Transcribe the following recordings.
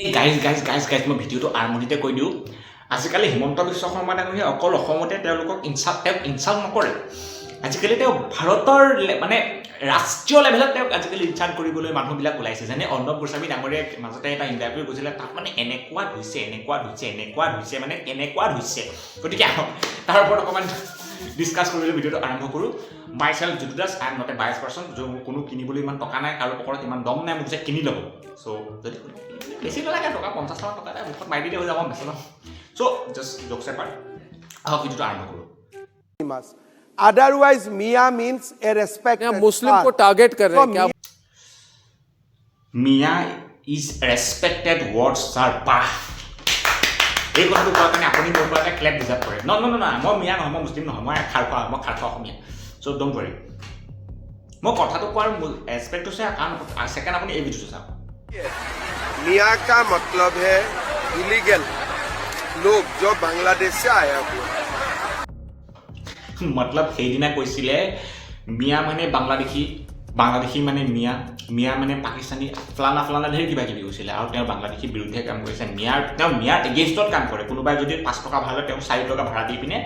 এই guys, guys, guys, guys, মই ভিডিঅ'টো আৰম্ভণিতে কৈ দিওঁ, আজিকালি হিমন্ত বিশ্ব শৰ্মা ডাঙৰীয়াই অকল অসমতে তেওঁলোকক ইনচাল্ট, তেওঁক ইনচাল্ট নকৰে। আজিকালি তেওঁ ভাৰতৰ মানে ৰাষ্ট্ৰীয় লেভেলত তেওঁক আজিকালি ইনচাল্ট কৰিবলৈ মানুহবিলাক ওলাইছে। যেনে অৰ্ণৱ গোস্বামী ডাঙৰীয়াই মাজতে এটা ইণ্টাৰভিউ গৈছিলে, তাত মানে এনেকুৱা ধুইছে, এনেকুৱা ধুইছে, এনেকুৱা ধুইছে, মানে এনেকুৱা ধুইছে। গতিকে আহক, তাৰ ওপৰত অকণমান ডিছকাছ কৰিবলৈ ভিডিঅ'টো আৰম্ভ কৰোঁ। Myself Jyoti Das, I am not a biased person. কোনো কিনিবলৈ ইমান টকা নাই, কাৰো পকৰত ইমান দম নাই মোক যে কিনি ল'ব। চ' যদি কোনো বেছি নালাগে টকা, 50 টকা টকা এটা মুখত মাৰি দিলে হৈ যাব, বেছি ন। চ' জাষ্ট জোকছ এপাৰ্ট, আহক ভিডিঅ'টো আৰম্ভ কৰোঁ। Otherwise, Mia means a respected यहाँ मुस्लिम को sir. Target कर रहे हैं So, क्या? Miya is respected word, sir. বাহ, এই কথাটো কোৱাৰ কাৰণে আপুনি মোৰ পৰা এটা ক্লেপ ডিজাৰ্ভ কৰে। ন ন ন, মই মিয়া নহয়, মই মুছলিম নহয়, মই খাৰ খোৱা, মই খাৰ খোৱা অসমীয়া। চ' don't worry. মই কথাটো কোৱাৰ এছপেক্ট হৈছে, কাৰণ ছেকেণ্ড আপুনি এই ভিডিঅ'টো চাওক। मियाँ का मतलब है इलीगल लोग जो बांग्लादेश से आया हुआ। মতলব সেইদিনা কৈছিলে মিয়া মানে বাংলাদেশী, বাংলাদেশী মানে মিয়া, মিয়া মানে পাকিস্তানী, ফলানা ফলানা ধেৰ কিবা কিবি কৈছিলে। আৰু তেওঁ বাংলাদেশীৰ বিৰুদ্ধে কাম কৰিছে, মিয়াৰ, তেওঁ মিয়াৰ এগেইনষ্টত কাম কৰে। কোনোবাই যদি 5 টকা ভাড়া লয়, তেওঁক 4 টকা ভাড়া দি পিনে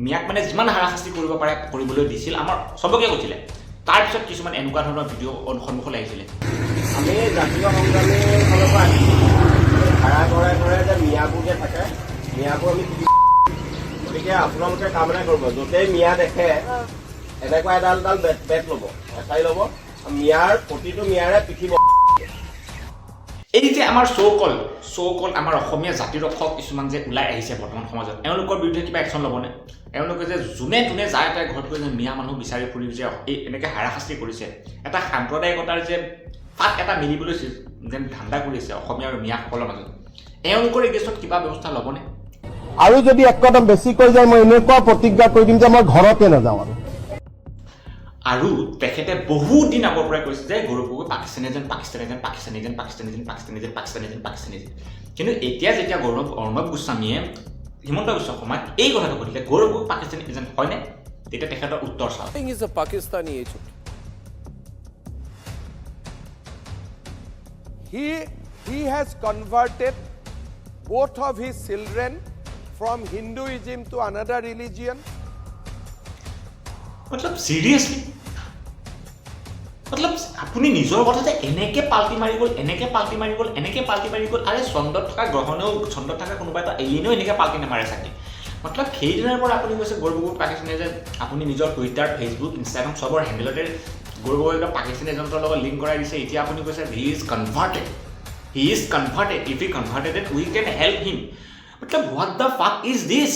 মিয়াক মানে যিমান হাৰাশাস্তি কৰিব পাৰে কৰিবলৈ দিছিল, আমাৰ চবকে কৈছিলে। তাৰপিছত কিছুমান এনেকুৱা ধৰণৰ ভিডিঅ' সন্মুখলৈ আহিছিলে। আমি জাতীয় সংগ্ৰামীৰ ফালৰ পৰা আহিছোঁ। ভাড়া ঘৰে ঘৰে যে মিয়াবোৰ যে থাকে, মিয়াবোৰ আমি গতিকে আপোনালোকে কাম এটা কৰিব, য'তেই মিয়া দেখে এনেকুৱা এডাল এডাল বেট বেট ল'ব, এচাৰি ল'ব, মিয়াৰ প্ৰতিটো মিয়াৰে পিঠিব। এই যে আমাৰ চ' কল আমাৰ অসমীয়া জাতি ৰক্ষক কিছুমান যে ওলাই আহিছে বৰ্তমান সমাজত, এওঁলোকৰ বিৰুদ্ধে কিবা একশ্যন ল'বনে? এওঁলোকে যে যোনে তোনে যায় তাই ঘৰত গৈ যে মিয়া মানুহ বিচাৰি ফুৰি যে এই এনেকৈ হাৰাশাস্তি কৰিছে, এটা সাম্প্ৰদায়িকতাৰ যে ফাট এটা মিলিবলৈ যেন ধান্দা কৰিছে অসমীয়া আৰু মিয়াসকলৰ মাজত, এওঁলোকৰ এগেইনষ্টত কিবা ব্যৱস্থা ল'বনে? আৰু যদি এক কদম বেছি কৈ যায়, মই এনেকুৱা প্ৰতিজ্ঞা কৰি দিম যে মই ঘৰতে নাযাওঁ আৰু। আৰু তেখেতে বহুত দিন আগৰ পৰাই কৈছে যে Gaurav Gogoi Pakistani agent, Pakistani agent, Pakistani agent, Pakistani agent, Pakistani agent, Pakistani agent, Pakistani agent. কিন্তু এতিয়া যেতিয়া গৌৰৱ অৰ্ণৱ গোস্বামীয়ে হিমন্ত বিশ্ব শৰ্মাক এই কথাটো সুধিলে, গৌৰৱ গগৈ পাকিস্তানী এজেণ্ট হয়নে, তেতিয়া তেখেতৰ উত্তৰ চাওক। Is a Pakistani agent. He has converted both of his children from Hinduism to another religion. মতলব চিৰিয়াছলি, মতলব আপুনি নিজৰ কথাতে এনেকে পাল্টি মাৰি গ'ল, এনেকে পাল্টি মাৰি গ'ল, এনেকে পাল্টি মাৰি গ'ল। আৰে চন্দ্ৰত থকা গ্ৰহণেও, চন্দ্ৰত থকা কোনোবা এটা এলিয়েনেও এনেকে পাল্টি নামাৰে চাগে। মতলব সেইদিনাৰ পৰা আপুনি কৈছে গৌৰৱ গগৈ পাকিস্তানী এজেণ্ট। আপুনি নিজৰ টুইটাৰ, ফেচবুক, ইনষ্টাগ্ৰাম চবৰ হেণ্ডেলতে গৌৰৱ গগৈ একদম পাকিস্তানী এজেণ্টৰ লগত লিংক কৰাই দিছে। এতিয়া আপুনি কৈছে he is converted, he is converted, if he converted, we can help him. মতলব what the fuck is this?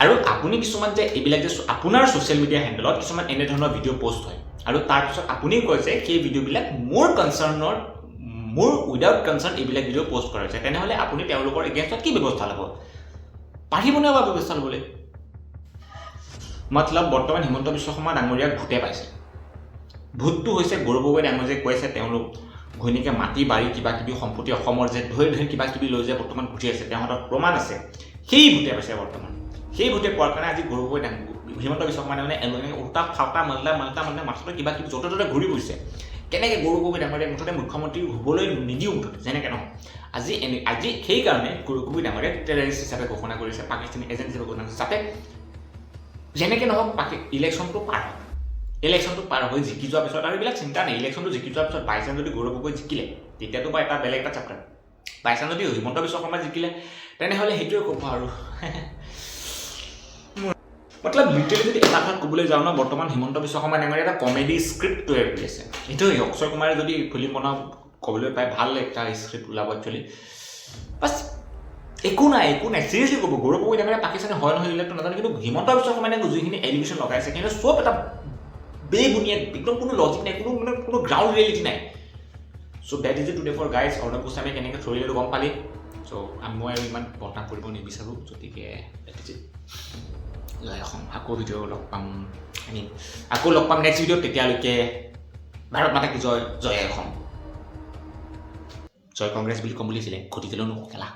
আৰু আপুনি কিছুমান যে এইবিলাক যে আপোনাৰ ছ'চিয়েল মিডিয়া হেণ্ডেলত কিছুমান এনেধৰণৰ ভিডিঅ' পষ্ট হয় আৰু তাৰপিছত আপুনি কয় যে সেই ভিডিঅ'বিলাক মোৰ কনচাৰ্ণৰ, মোৰ উইদাউট কনচাৰ্ণ এইবিলাক ভিডিঅ' পষ্ট কৰা হৈছে, তেনেহ'লে আপুনি তেওঁলোকৰ এগেইনষ্টত কি ব্যৱস্থা ল'ব পাৰিবনে বা ব্যৱস্থা ল'বলৈ? মতলব বৰ্তমান হিমন্ত বিশ্ব শৰ্মা ডাঙৰীয়াক ভূতে পাইছে। ভূতটো হৈছে গৌৰৱ গগৈ ডাঙৰীয়াই যে কৈছে তেওঁলোক ঘৈণীয়েকে মাটি বাৰী কিবা কিবি সম্পত্তি অসমৰ যে ধৰি ধৰি কিবা কিবি লৈ যে বৰ্তমান ঘূৰি আছে, তেওঁৰ হাতত প্ৰমাণ আছে। সেই ভূতে পাইছে বৰ্তমান। সেই ভূতে পোৱাৰ কাৰণে আজি গৌৰৱ গগৈ হিমন্ত বিশ্ব শৰ্মা মানে এনেকৈ উল্টা ফাল্টা মাল্টা মাল্টা মানে মাথাটো কিবা কিবি য'তে ত'তে ঘূৰি ফুৰিছে। কেনেকৈ গৌৰৱ গগৈ ডাঙৰীয়াক মুঠতে মুখ্যমন্ত্ৰী হ'বলৈ নিদিওঁ, মুঠতে যেনেকৈ নহওক। আজি এনে আজি সেইকাৰণে গৌৰৱ গগৈ ডাঙৰীয়াক টেৰৰিষ্ট হিচাপে ঘোষণা কৰিছে, পাকিস্তানী এজেণ্ট হিচাপে ঘোষণা কৰিছে, যাতে যেনেকৈ নহওক পাকি ইলেকশ্যনটো পাৰ হওক। ইলেকশ্যনটো পাৰ হৈ জিকি যোৱাৰ পিছত আৰু এইবিলাক চিন্তা নাই। ইলেকশ্যনটো জিকি যোৱাৰ পিছত বাই চান্স যদি গৌৰৱ গগৈ জিকিলে, তেতিয়াতো বা এটা বেলেগ এটা চেপ্টাৰ। বাই চান্স যদি হিমন্ত বিশ্ব শৰ্মা জিকিলে, তেনেহ'লে সেইটোৱে ক'ব আৰু। মতলব লিটাৰেলি যদি এটা কথাত ক'বলৈ যাওঁ ন, বৰ্তমান হিমন্ত বিশ্ব শৰ্মা ডাঙৰীয়া এটা কমেডি স্ক্ৰিপ্ট তৈয়াৰ কৰি আছে। এইটো অক্ষয় কুমাৰে যদি ফিল্ম বনাওঁ ক'বলৈ পায়, ভাল এটা স্ক্ৰিপ্ট ওলাব একচুৱেলি। বাছ, একো নাই, একো নাই। চিৰিয়াছলি ক'ব, গৌৰৱ গগৈ ডাঙৰীয়া পাকিস্তানী হয় নহয় এইবিলাকতো নাজানো, কিন্তু হিমন্ত বিশ্ব শৰ্মাই যিখিনি এলিগেশ্যন লগাইছে, কিন্তু চব এটা বেবুনিয়াদ, একদম কোনো লজিক নাই, কোনো মানে কোনো গ্ৰাউণ্ড ৰিয়েলিটি নাই। So that is today for guys. Arnab গোস্বামীয়ে কেনেকৈ ধৰিলেতো গম পালি। চ' মই আৰু ইমান বদনাম কৰিব নিবিচাৰোঁ। গতিকে that is it. Joy Assam. আকৌ ভিডিঅ' লগ পাম, I mean আকৌ লগ পাম নেক্সট ভিডিঅ'ত। তেতিয়ালৈকে ভাৰত মাতা কি জয়, জয় অসম, জয় কংগ্ৰেছ বুলি ক'ম বুলিছিলে, ঘটি দিলেও নকওঁ খেলা।